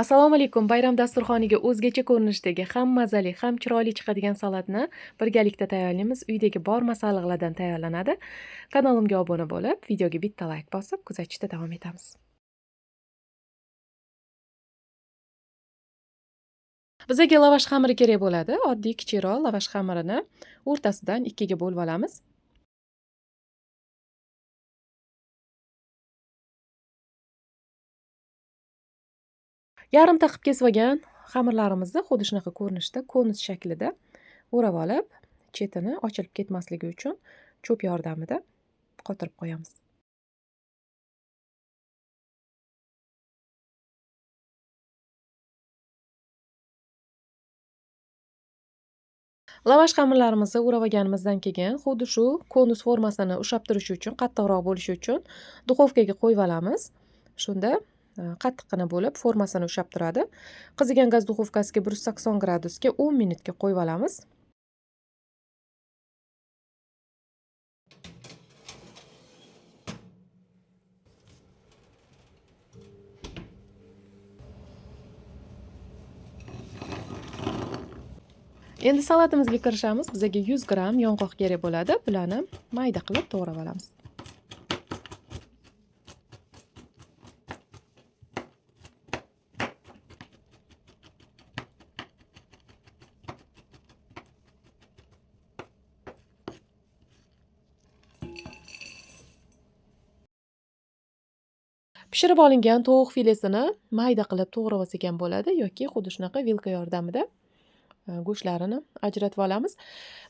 Assalomu alaykum. Bayram dasturxoniga o'zgacha ko'rinishdagi ham mazali, ham chiroyli chiqadigan salatni birgalikda tayyorlaymiz. Uydagi bor masalliqlardan tayyorlanadi. Kanalimga obuna bo'lib, videoga bitta like bosib, kuzatishda davom etamiz. Bizga lavash xamiri kerak bo'ladi. Oddiy kichikroq lavash xamirini o'rtasidan 2 ga bo'lib olamiz. Yarimta qilib kesib olgan xamirlarimizni xuddi shunaqa ko'rinishda konus shaklida o'rab olib, chetini ochilib ketmasligi uchun cho'p yordamida qotirib qo'yamiz. Lavash xamirlarimizni o'rab olganimizdan keyin xuddi shu konus formasini ushlab turishi uchun, qattiqroq bo'lishi uchun duxovkaga qo'yib olamiz. Shunda qattiqqina bo'lib formasini ushlab turadi. Qizigan gaz duxovkasiga 180 gradusga 10 minutga qo'yib olamiz. Endi salatimizga kirishamiz. Bizga 100 gramm yong'oq kerak bo'ladi. Bularni mayda qilib to'g'rab olamiz. Pishirib olingan tovuq filesini mayda qilib to'g'rab olsak ham bo'ladi yoki xuddi shunaqa vilka yordamida go'shtlarini ajratib olamiz.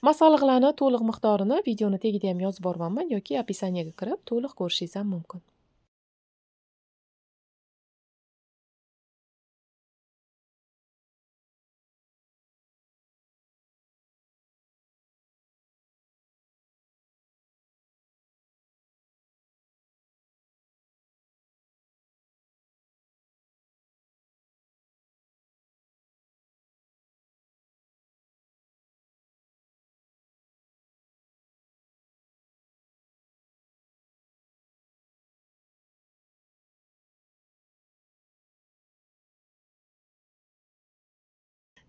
Masalliqlarni to'liq miqdorini videoni tagida ham yozib boryapman yoki описаниеga kirib to'liq ko'rishingiz ham mumkin.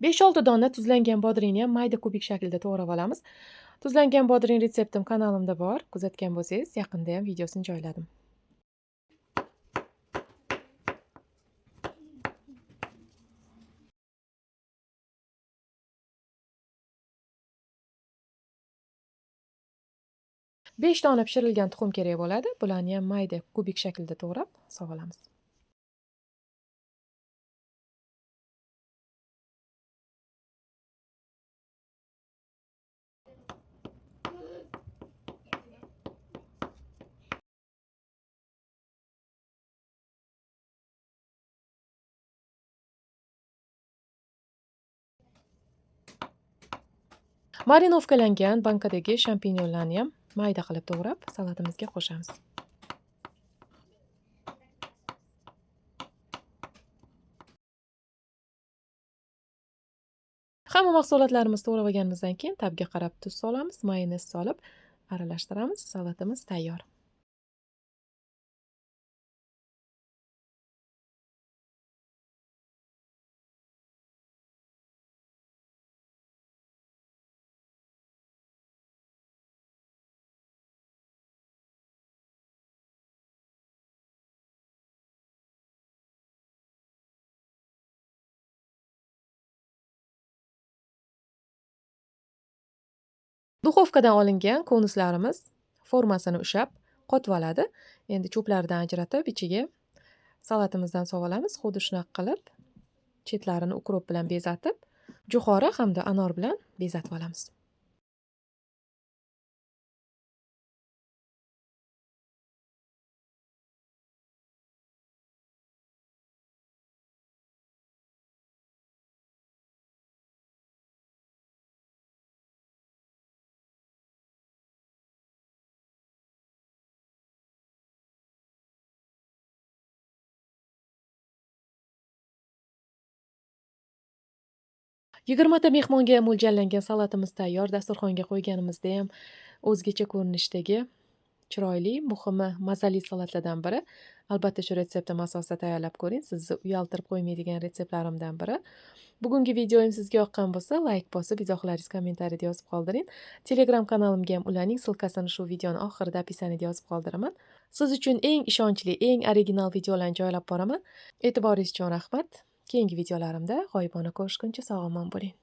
Besh olti dona tuzlangan bodringni ham mayda kubik shaklida to'g'rab olamiz. Tuzlangan bodring retseptim kanalimda bor. Kuzatgan bo'lsangiz, yaqinda ham videosini joyladim. Besh dona pishirilgan tuxum kerak bo'ladi. Bularni ham mayda kubik shaklida to'g'rab solamiz. Marinovkalangan bankadagi shampinyonlarni ham mayda qilib to'g'rab salatimizga qo'shamiz. Hamma mahsulotlarimizni to'g'rab olganimizdan keyin tabga qarab tuz solamiz, mayonez solib aralashtiramiz. Salatimiz tayyor. Duxovkadan olingan konuslarimiz formasini ushlab qotib oladi. Endi cho'plardan ajratib ichiga salatimizdan solib olamiz. Xuddi shunaqa qilib chetlarini ukrop bilan bezatib, jo'xori hamda anor bilan bezatib olamiz. Yigirmata mehmonga mo'ljallangan salatimiz tayyor. Dasturxonga qo'yganimizda ham o'zgacha ko'rinishdagi Chiroyli, muhimi mazali salatlardan biri. Albatta shu retseptim asosida tayyorlab ko'ring. Sizni uyaltirib qo'ymaydigan retseptlarimdan biri. Bugungi videoyim sizga yoqqan bo'lsa, layk bosib, izohlaringizni kommentariyada yozib qoldiring. Telegram kanalimga ham ulaning, ссылка sini shu videoni oxirida описание da yozib qoldiraman. Siz uchun eng ishonchli, eng original videolarni joylab boraman. E'tiboringiz uchun rahmat. Keyingi videolarimda g'oyibona ko'rishguncha sog'-omon bo'ling.